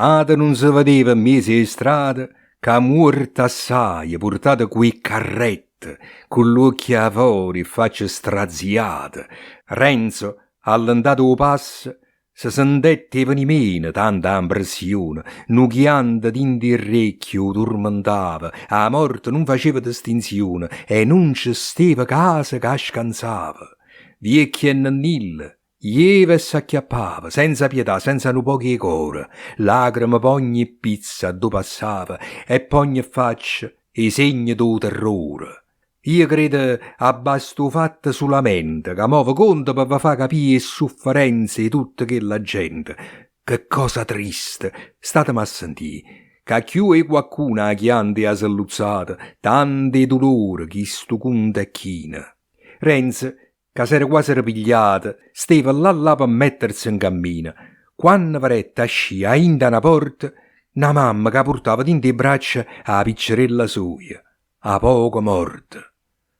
Ate nun se vedeva 'mmiez' 'e strade ca muorte assaje purtate cu 'e carrette, cu ll'uocchie 'a fora 'e facce straziate. Renzo, allentato 'o passo, se sentette 'e venì meno tanta 'a 'mpressione, nu chianto dint' 'e rrecchie 'o turmentava, 'a morte nun faceva distinzione e nun ce steva casa che 'a scanzava. Viecchie e nennille, jeva e s'acchiappava, senza pietà, senza nu poco 'e core, lacreme p'ogne pizzo addò passava e p'ogne faccia 'e segne d' 'o terrore. Io credo abbasta 'o fatto sulamente ca mo ve conto pe ve fa capì 'e sufferenze 'e tutta chella gente. Che cosa triste, stateme a sentì, ca cchiù 'e quaccuno ha chianto e ha selluzzato, tanto 'e dulore chistu cunto è chino. Renzo, ca s'era quase repigliato, steva là là pe metterse 'ncammino, quanno vedette ascì 'a 'int' a na porta na mamma ca purtava dint' 'e braccia 'a piccerella soja, 'a poco morta.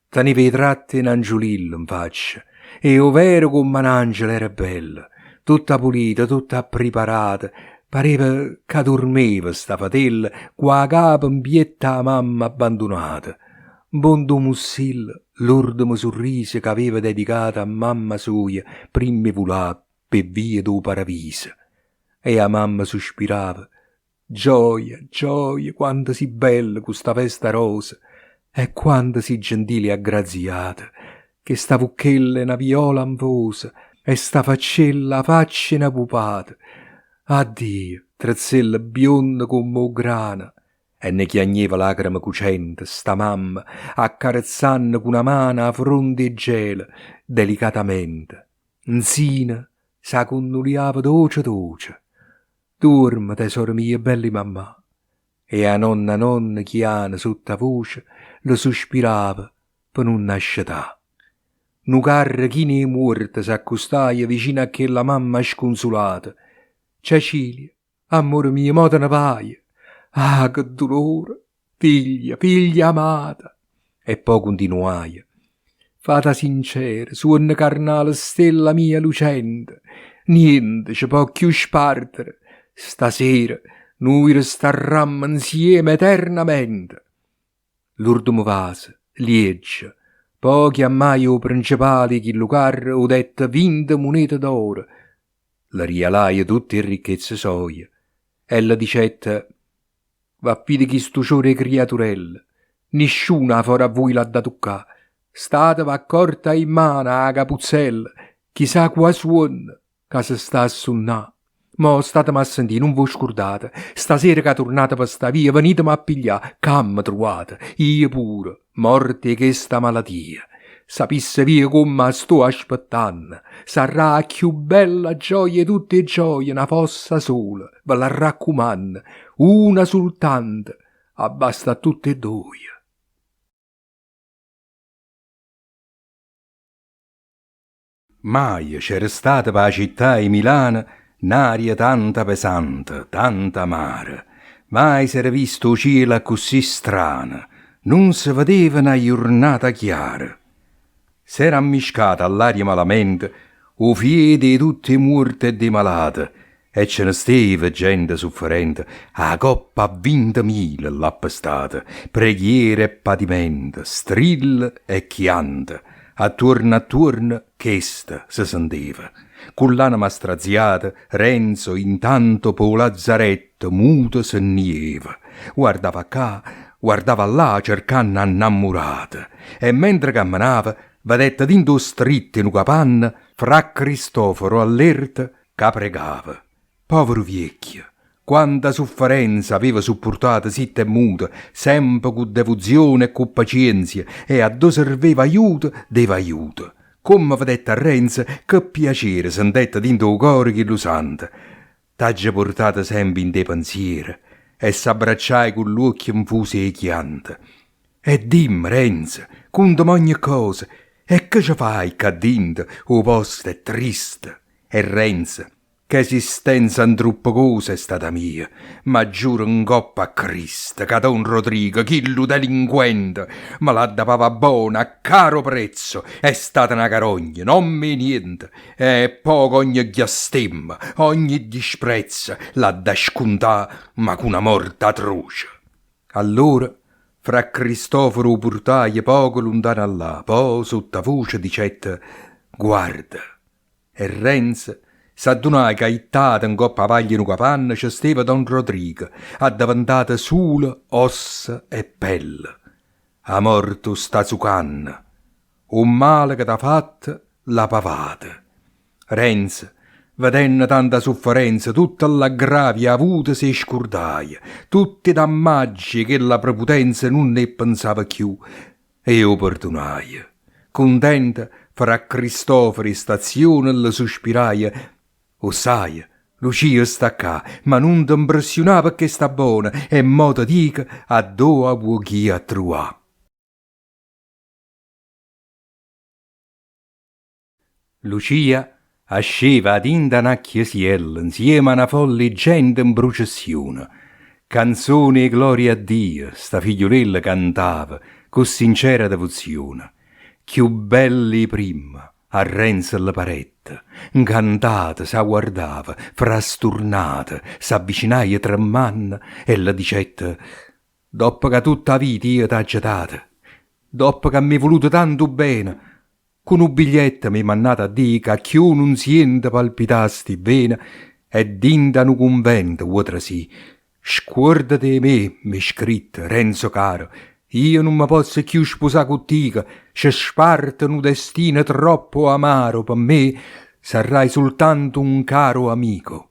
Teneva 'e tratte 'e n'angiulillo 'nfaccia e overo comm'a n'angelo era bella, tutta pulita, tutta appriparata, pareva ca durmeva sta fatella cu 'a capa 'mpietto 'a mamma abbandunata. 'Mpont' 'o mussillo l'urdemo surriso ch'aveva dedicato a mamma soja primma 'e vulà p' 'e vie d' 'o paraviso. E 'a mamma suspirava, Gioia, gioia, quanto si' bella cu sta vesta rosa e quanto si' gentile e aggraziata, chesta vucchella è na viola 'nfosa e sta faccella 'a faccia 'e na pupata. Addio, trezzella bionda comm' 'o ggrano. E ne chiagneva lacreme cucente, sta mamma, accarezzanno cu na mano 'a fronte 'e gelo, delicatamente. 'Nzino s' 'a cunnuliava doce doce. Duorme, tesoro mio, bello 'e mammà. E 'a nonna nonna, chiano, sottavoce, le suspirava pe nun 'a scetà. Nu carro chino 'e muorte s'accustaie vicino a chella mamma scunsulata. Cecilia, ammore mio, mo te ne vaje. Ah, che dulore! Figlia, figlia amata! E po' cuntinuaie, Fata sincera, suonno carnale, stella mia lucente, niente ce po' cchiù spartere, stasera nuje restarrammo 'nzieme eternamente. L'urdemo vaso, lieggio, po' chiammaie 'o princepale 'e chillu carro, 'o dette vinte munete d'oro, le rialaie tutte 'e ricchezze soie e le dicette, V'affido chistu ciore 'e criaturella, nisciuno 'a fora a vui l'ha da tuccà, stateve accorta 'e mmano 'a capuzzella, chisà qua suonno ca se sta a sunnà. Mo stateme a sentì, nun v'o scurdate, stasera ca turnate pe sta via, veniteme a piglià, ccà me truvate, io pure, morto 'e chesta malatia. Sapisse via comme 'a sto aspettanno, sarrà 'a cchiù bella gioia 'e tutt' 'e gioie, na fossa sola, ve l'arraccumanno, una sultanto, abbasta a tutt' 'e ddoje. Maje c'era stata p' 'a città 'e Milano n'aria tanta pesante, tanta amara. Mai s'era visto 'o cielo accussì strano, nun se vedeva na jurnata chiara. S'era ammiscata all'aria malamente 'o fieto 'e tutt' 'e muorte e d' 'e malate e ce ne steva gente sufferente 'a coppa a vintemila ll'appestate, preghiere e patimente, strille e chiante, attuorno attuorno chesto se senteva. Cu ll'anema straziata, Renzo intanto p' 'o lazzaretto muto se nne jeva. Guardava ccà, guardava llà cercanno 'a nnammurata e mentre cammenava vedette dint' 'o stritto 'e nu capanno fra Cristoforo allerta ca pregava. Povero viecchio, quanta sufferenza aveva suppurtato zitto e muto, sempe cu devuzione e cu pacienzia, e addò serveva aiuto, deva aiuto. Comme vedette a Renzo, che piacere sentette dint' 'o core chillu santo. T'aggio purtato sempe 'int' 'e penziere. E s'abbracciaje cu ll'uocchie 'nfuse 'e chianto. E dimme, Renzo, cuntame ogne cosa, e che ce fai ccà dinto, 'o posto è triste. E Renzo. Che esistenza 'ntruppecosa è stata 'a mia! Ma giuro 'ncopp' a Cristo ca don Rodrigo, chillu delinquente, me l'ha da pavà buono, a caro prezzo! È stata na carogna, n'ommo 'e niente! E poco ogne ghiastemma, ogne disprezzo, l'ha da scuntà, ma cu na morte atroce! Allora fra Cristoforo 'o purtaie poco luntano 'a llà, pò sottavoce dicette, Guarda. E Renzo s'addunaje ca jettato ncopp' 'a paglia 'e nu capanno ce steva don Rodrigo, addeventato sulo ossa e pelle. 'A morte 'o sta zucanno. 'O mmale che t'ha fatto l'ha pavato. Renzo, vedenno tanta sufferenza, tutte l'aggravie avute s' 'e scurdaje, tutt' 'e dammagge 'e chella preputenza nun 'e penzava cchiù e 'o perdunaje. Cuntento, fra Cristoforo 'e stazione lle suspiraje, 'O ssaje, Lucia sta ccà, ma nun te 'mpressiunà pecché sta bona e mo te dico addò 'a vuò ghì a truvà. Lucia asceva 'a dint' 'a na chiesiella 'nzieme a na folla 'e gente 'n prucessione. Canzone 'e gloria a Dio sta figliulella cantava cu sincera devozione. Cchiù bella 'e primma a Renzo lle parette, 'ncantata s' 'a guardava, frasturnato, s'avvicinaie tremmanno e lle dicette, Doppo ca tutt' 'a vita io t'aggio data, doppo ca m'hê vuluto tantu bene, cu nu biglietto m'hê mannato a dì ca cchiù nun siente palpità sti vvene e dint' a nu cunvento vuò trasì. Scuordate 'e me, m'hê scritto, Renzo caro, io nun me pozzo cchiù spusà cu tico, ce sparte nu destino troppo amaro, pe me sarrai soltanto un caro amico.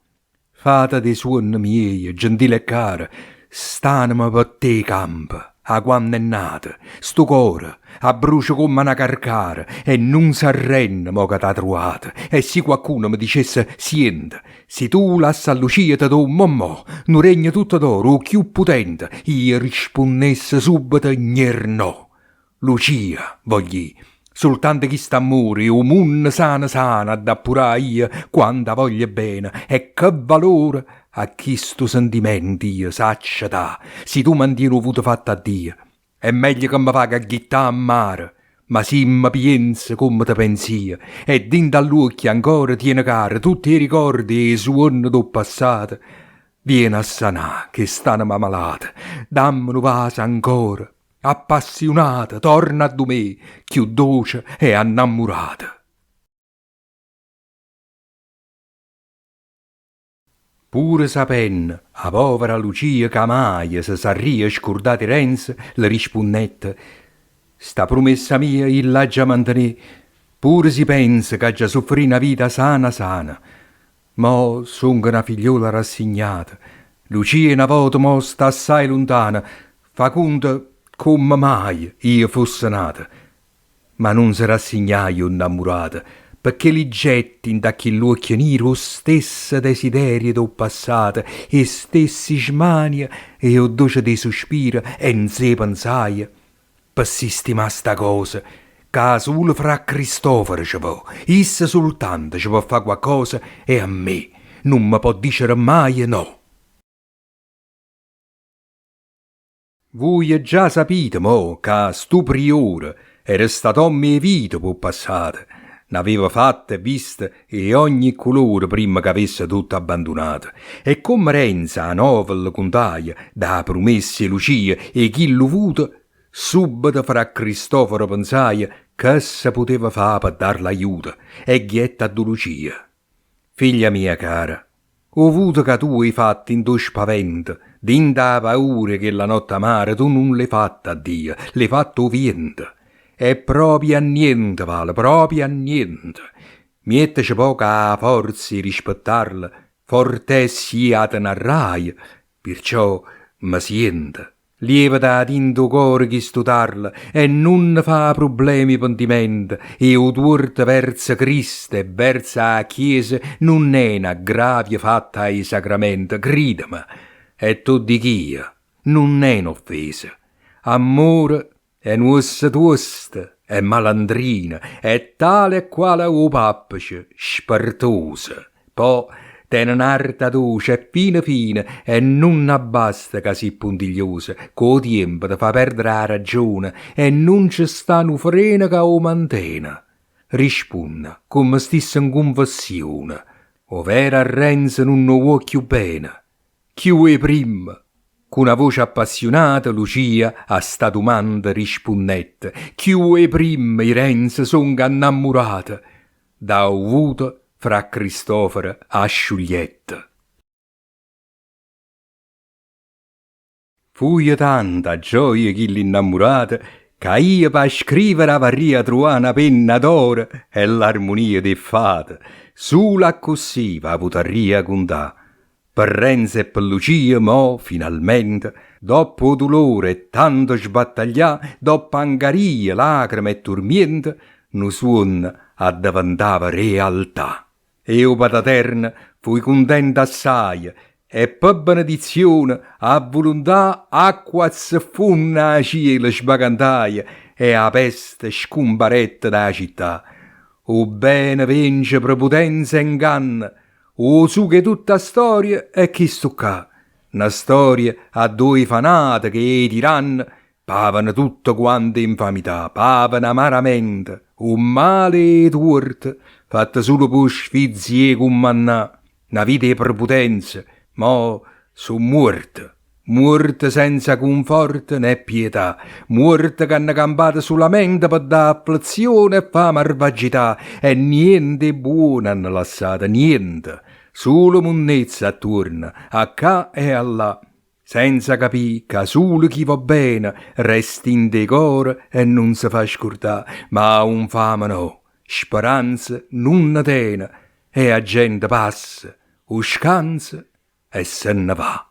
Fata d' 'e suonne mieje, gentile e cara, st'anema pe te campa 'a quanno è nata, stu core abbrucia comm'a na carcara e nun s'arrenne mo ca t'ha truvato. E si quaccuno me dicesse, Siente, si tu lasse a Lucia te do mo mo nu regno tutto d'oro, 'o cchiù putente, io rispunnesse subbeto, Gnernò. Lucia, vogl'i', sultanto chist'ammore e 'o munno sano sano ha d'appurà io quanto 'a voglio bene e che valore a chistu sentimento io saccio dà si tu mantiene 'o vuto fatto a Dio. È meglio ca me vaco a ghittà a mare, ma si me pienze comme te penz'io e dint' 'a ll'uocchie ancora tiene care tutt' 'e ricorde e 'e suonne d' 'o ppassato, viene a sanà chest'anema malata, damme nu vaso ancora Appassiunata, torna addu me, cchiù doce e annammurata. Pure sapenno, 'a povera Lucia ca maje se sarria scurdata 'e Renzo, le rispunnette, Sta prumessa mia i' l'aggia mantenè, pure si penzo ch'aggia suffrì na vita sana sana. Mo songo na figliola rassignata, Lucia 'e na vota mo sta assaje luntana, fa cunto comme maje io fosse nata. Ma nun se rassignaje 'o nnammurato, pecché liggette 'int'a chill'uocchie nire 'o stesso desiderio d' 'o ppassato, 'e stessi smanie e 'o ddoce d' 'e suspire e 'nse pensaje, Pe sistimà sta cosa, ca sulo fra Cristoforo ce vo', isso sultanto ce po' fa quaccosa e a me nun me po' dicere maje no. Vuje già sapite mo ca stu priore era stato ommo 'e vita p' 'o ppassato, n'aveva fatte e viste 'e ogni culore primma ch'avesse tutto abbandunato. E comme Renzo 'a nova lle cuntaje d' 'a prumessa 'e Lucia 'e chillu vuto, Subbeto fra Cristoforo pensaje che se puteva fa pe darle aiuto e ghiette addu Lucia. Figlia mia cara, 'o vuto ca tu 'e fatto 'int' 'o spavento, dint' 'a paura 'e chella notte amara, tu nun l'hê fatto a Dio, l'hê fatto 'o viento. E proprio a niente vale, proprio a niente. Miettece poco 'a forza 'e rispettarla, forte è si 'a tenarraje, pirciò me siente. Lievate 'a dint' 'o core chistu tarlo e nun fa prublemi 'e pentimento e 'o tuorto verzo Cristo e verzo 'a Chiesa nun è n'aggravio fatto a 'e sacramente, crideme, e t' 'o dich'io, nun è n'offesa. Ammore è n'uosso tuosto, è malandrino, è tale e quale a 'o pappice, spertosa. Po' Ten n'arte doce e fina fina e nun abbasta ca si puntigliosa, cu 'o tiempo te fa perdere 'a ragione e nun ce sta nu freno ca 'o mantene. Rispunne comme stisse 'ncunfessione, 'O vero a Renzo nun 'o vuò chiù bene? Chiù 'e primma. Cu na voce appassiunata Lucia a sta domanda rispunnette: Chiù 'e primma 'e Renzo song annammurata. Da 'o vuto fra Cristoforo 'a sciugliette. Fuje tanta 'a gioia 'e chilli nnammurate ca io p' 'a scrivere avarria truvà na penna d'oro e l'armonia d' 'e ffate. Sulo accussì v' 'a putarria cuntà. Pe Renzo e pe Lucia mo, finalmente, doppo 'o dulore 'e tanto sbattaglià, doppo angarie, lacreme e turmiente, nu suonno addeventava realtà. E 'o Pataterno fuje cuntento assaje e pe benedizione a vuluntà acqua a zeffunno 'a cielo sbacantaje e 'a peste scumparette d' 'a città. 'O bene vence preputenza e inganno, 'O sugo 'e tutt' 'a storia è chistu ccà. Na storia addò 'e fanatiche e 'e tiranne pavano tutte quante 'e nfamità, pavano amaramente 'o mmale e 'e tuorte fatte sulo p' 'o sfizio 'e cummannà. Na vita 'e preputenza, mo so' muorte, muorte senza cunforto né pietà, muorte che hanno campato sulamente pe dà afflizione e fa malvagità e niente 'e buono hanno lassato, niente, sulo munnezza attuorno, 'a ccà e 'a llà, senza capì ca sulo chi vò bene resta dint' 'e core e nun se fa scurdà, ma 'o nfame no, speranza nun ne tene e 'a gente passa, 'o scanza e se ne va.